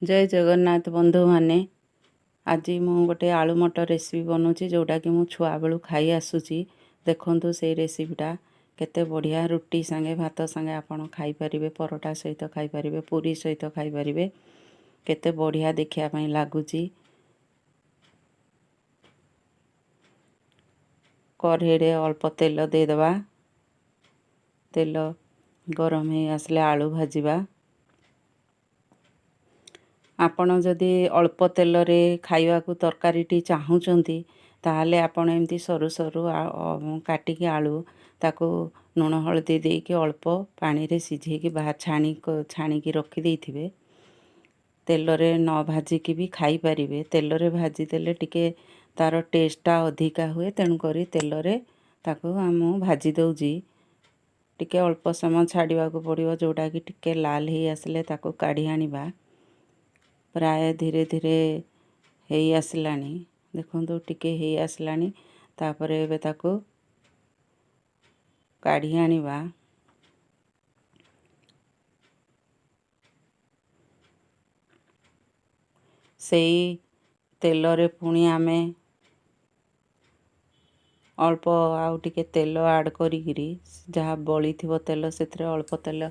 ଜୟ ଜଗନ୍ନାଥ ବନ୍ଧୁମାନେ। ଆଜି ମୁଁ ଗୋଟେ ଆଳୁ ମଟର ରେସିପି ବନାଉଛି, ଯେଉଁଟାକି ମୁଁ ଛୁଆବେଳୁ ଖାଇ ଆସୁଛି। ଦେଖନ୍ତୁ ସେଇ ରେସିପିଟା କେତେ ବଢ଼ିଆ। ରୁଟି ସାଙ୍ଗେ, ଭାତ ସାଙ୍ଗେ ଆପଣ ଖାଇପାରିବେ, ପରଟା ସହିତ ଖାଇପାରିବେ, ପୁରୀ ସହିତ ଖାଇପାରିବେ। କେତେ ବଢ଼ିଆ ଦେଖିବା ପାଇଁ ଲାଗୁଛି। କଢ଼େଇରେ ଅଳ୍ପ ତେଲ ଦେଇଦେବା। ତେଲ ଗରମ ହେଇ ଆସିଲେ ଆଳୁ ଭାଜିବା। ଆପଣ ଯଦି ଅଳ୍ପ ତେଲରେ ଖାଇବାକୁ ତରକାରୀଟି ଚାହୁଁଛନ୍ତି, ତାହେଲେ ଆପଣ ଏମିତି ସରୁ ସରୁ କାଟିକି ଆଳୁ, ତାକୁ ଲୁଣ ହଳଦୀ ଦେଇକି ଅଳ୍ପ ପାଣିରେ ସିଝେଇକି ବାହାର ଛାଣିକି ରଖିଦେଇଥିବେ। ତେଲରେ ନ ଭାଜିକି ବି ଖାଇପାରିବେ। ତେଲରେ ଭାଜିଦେଲେ ଟିକେ ତା'ର ଟେଷ୍ଟଟା ଅଧିକା ହୁଏ, ତେଣୁକରି ତେଲରେ ତାକୁ ମୁଁ ଭାଜି ଦେଉଛି। ଟିକେ ଅଳ୍ପ ସମୟ ଛାଡ଼ିବାକୁ ପଡ଼ିବ, ଯେଉଁଟାକି ଟିକେ ଲାଲ ହେଇ ଆସିଲେ ତାକୁ କାଢ଼ି ଆଣିବା। ପ୍ରାୟ ଧୀରେ ଧୀରେ ହେଇ ଆସିଲାଣି। ଦେଖନ୍ତୁ, ଟିକେ ହେଇ ଆସିଲାଣି। ତାପରେ ଏବେ ତାକୁ କାଢ଼ି ଆଣିବା। ସେଇ ତେଲରେ ପୁଣି ଆମେ ଅଳ୍ପ ଆଉ ଟିକେ ତେଲ ଆଡ଼୍ କରିକିରି, ଯାହା ବଳିଥିବ ତେଲ, ସେଥିରେ ଅଳ୍ପ ତେଲ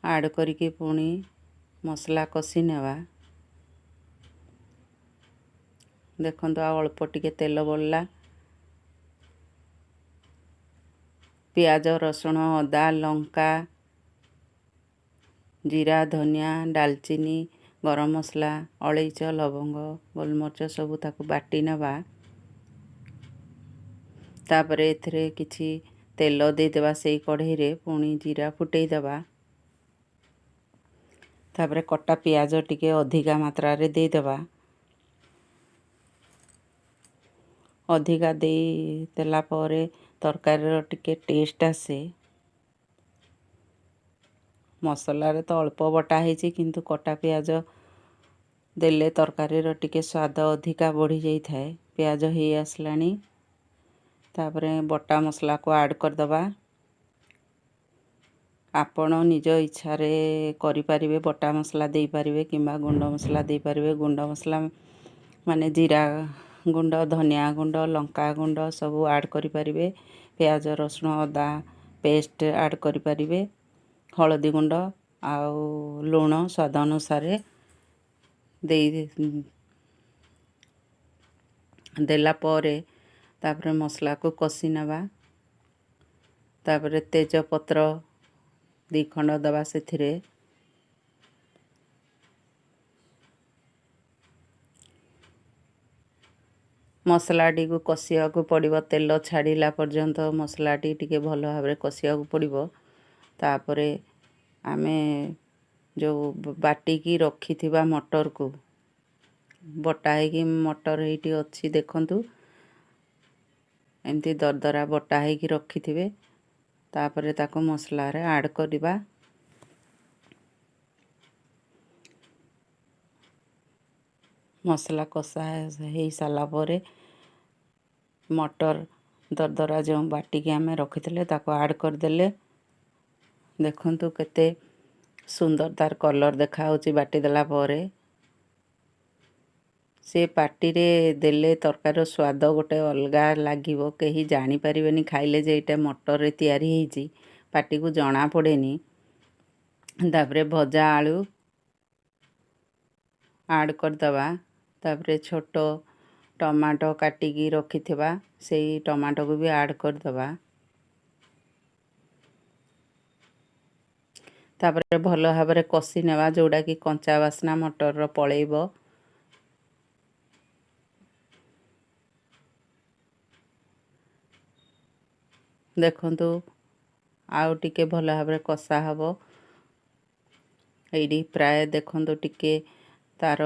ଆଡ଼୍ କରିକି ପୁଣି ମସଲା କଷି ନେବା। ଦେଖନ୍ତୁ, ଆଉ ଅଳ୍ପ ଟିକେ ତେଲ ବଳିଲା। ପିଆଜ, ରସୁଣ, ଅଦା, ଲଙ୍କା, ଜିରା, ଧନିଆ, ଡାଲଚିନି, ଗରମ ମସଲା, ଅଳେଇଚ, ଲବଙ୍ଗ, ଗୋଲମରିଚ ସବୁ ତାକୁ ବାଟି ନେବା। ତାପରେ ଏଥିରେ କିଛି ତେଲ ଦେଇଦେବା। ସେଇ କଢ଼େଇରେ ପୁଣି ଜିରା ଫୁଟେଇ ଦେବା। ତାପରେ କଟା ପିଆଜ ଟିକେ ଅଧିକା ମାତ୍ରାରେ ଦେଇଦେବା। ଅଧିକା ଦେଇ ଦେଲା ପରେ ତରକାରୀର ଟିକେ ଟେଷ୍ଟ ଆସେ। ମସଲାରେ ତ ଅଳ୍ପ ବଟା ହେଇଛି, କିନ୍ତୁ କଟା ପିଆଜ ଦେଲେ ତରକାରୀର ଟିକେ ସ୍ୱାଦ ଅଧିକା ବଢ଼ିଯାଇଥାଏ। ପିଆଜ ହେଇ ଆସିଲାଣି। ତାପରେ ବଟା ମସଲାକୁ ଆଡ଼୍ କରିଦେବା। ଆପଣ ନିଜ ଇଚ୍ଛାରେ କରିପାରିବେ। ବଟା ମସଲା ଦେଇପାରିବେ କିମ୍ବା ଗୁଣ୍ଡ ମସଲା ଦେଇପାରିବେ। ଗୁଣ୍ଡ ମସଲା ମାନେ ଜିରା ଗୁଣ୍ଡ, ଧନିଆ ଗୁଣ୍ଡ, ଲଙ୍କା ଗୁଣ୍ଡ ସବୁ ଆଡ଼୍ କରିପାରିବେ। ପିଆଜ, ରସୁଣ, ଅଦା ପେଷ୍ଟ ଆଡ଼୍ କରିପାରିବେ। ହଳଦୀ ଗୁଣ୍ଡ ଆଉ ଲୁଣ ସ୍ୱାଦ ଅନୁସାରେ ଦେଇ ଦେଲା ପରେ ତାପରେ ମସଲାକୁ କଷି ନେବା। ତାପରେ ତେଜପତ୍ର 2 ଖଣ୍ଡ ଦେବା ସେଥିରେ। ମସଲାଟିକୁ କଷିବାକୁ ପଡ଼ିବ। ତେଲ ଛାଡ଼ିଲା ପର୍ଯ୍ୟନ୍ତ ମସଲାଟି ଟିକେ ଭଲ ଭାବରେ କଷିବାକୁ ପଡ଼ିବ। ତାପରେ ଆମେ ଯେଉଁ ବାଟିକି ରଖିଥିବା ମଟରକୁ, ବଟା ହେଇକି ମଟର ଏଇଠି ଅଛି ଦେଖନ୍ତୁ, ଏମିତି ଦରଦରା ବଟା ହେଇକି ରଖିଥିବେ। ତାପରେ ତାକୁ ମସଲାରେ ଆଡ଼୍ କରିବା। ମସଲା କଷା ହେଇସାରିଲା ପରେ ମଟର ଦରଦରା ଯେଉଁ ବାଟିକି ଆମେ ରଖିଥିଲେ, ତାକୁ ଆଡ଼୍ କରିଦେଲେ ଦେଖନ୍ତୁ କେତେ ସୁନ୍ଦର ତାର କଲର୍ ଦେଖାହେଉଛି। ବାଟିଦେଲା ପରେ ସେ ପାଟିରେ ଦେଲେ ତରକାରୀର ସ୍ୱାଦ ଗୋଟେ ଅଲଗା ଲାଗିବ। କେହି ଜାଣିପାରିବେନି ଖାଇଲେ ଯେ ଏଇଟା ମଟରରେ ତିଆରି ହେଇଛି। ପାଟିକୁ ଜଣା ପଡ଼େନି। ତାପରେ ଭଜା ଆଳୁ ଆଡ଼୍ କରିଦେବା। ତାପରେ ଛୋଟ ଟମାଟୋ କାଟିକି ରଖିଥିବା, ସେଇ ଟମାଟୋକୁ ବି ଆଡ଼୍ କରିଦେବା। ତାପରେ ଭଲ ଭାବରେ କଷି ନେବା, ଯେଉଁଟାକି କଞ୍ଚା ବାସ୍ନା ମଟରର ପଳେଇବ। ଦେଖନ୍ତୁ, ଆଉ ଟିକେ ଭଲ ଭାବରେ କଷା ହେବ। ଏଇଠି ପ୍ରାୟ ଦେଖନ୍ତୁ, ଟିକେ ତାର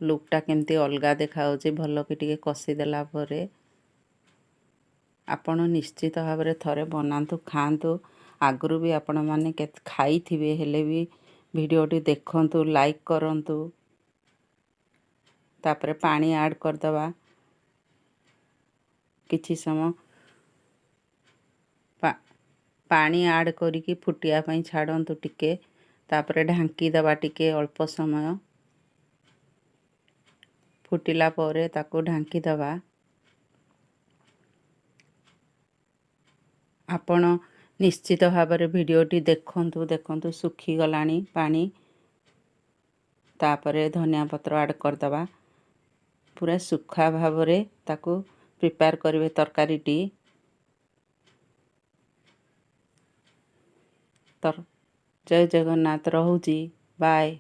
ଲୁକ୍ଟା କେମିତି ଅଲଗା ଦେଖାହେଉଛି ଭଲକି ଟିକେ କଷିଦେଲା ପରେ। ଆପଣ ନିଶ୍ଚିତ ଭାବରେ ଥରେ ବନାନ୍ତୁ, ଖାଆନ୍ତୁ। ଆଗରୁ ବି ଆପଣମାନେ କେତେ ଖାଇଥିବେ, ହେଲେ ବି ଭିଡ଼ିଓଟି ଦେଖନ୍ତୁ, ଲାଇକ୍ କରନ୍ତୁ। ତାପରେ ପାଣି ଆଡ଼୍ କରିଦେବା। କିଛି ସମୟ ପାଣି ଆଡ଼୍ କରିକି ଫୁଟିବା ପାଇଁ ଛାଡ଼ନ୍ତୁ ଟିକେ। ତାପରେ ଢାଙ୍କି ଦେବା ଟିକେ ଅଳ୍ପ ସମୟ। ଫୁଟିଲା ପରେ ତାକୁ ଢାଙ୍କିଦେବା। ଆପଣ ନିଶ୍ଚିତ ଭାବରେ ଭିଡ଼ିଓଟି ଦେଖନ୍ତୁ। ଦେଖନ୍ତୁ, ଶୁଖିଗଲାଣି ପାଣି। ତାପରେ ଧନିଆ ପତ୍ର ଆଡ଼୍ କରିଦେବା। ପୁରା ଶୁଖା ଭାବରେ ତାକୁ ପ୍ରିପେୟାର କରିବେ ତରକାରୀଟି। ଜୟ ଜଗନ୍ନାଥ, ରହୁଛି, ବାଏ।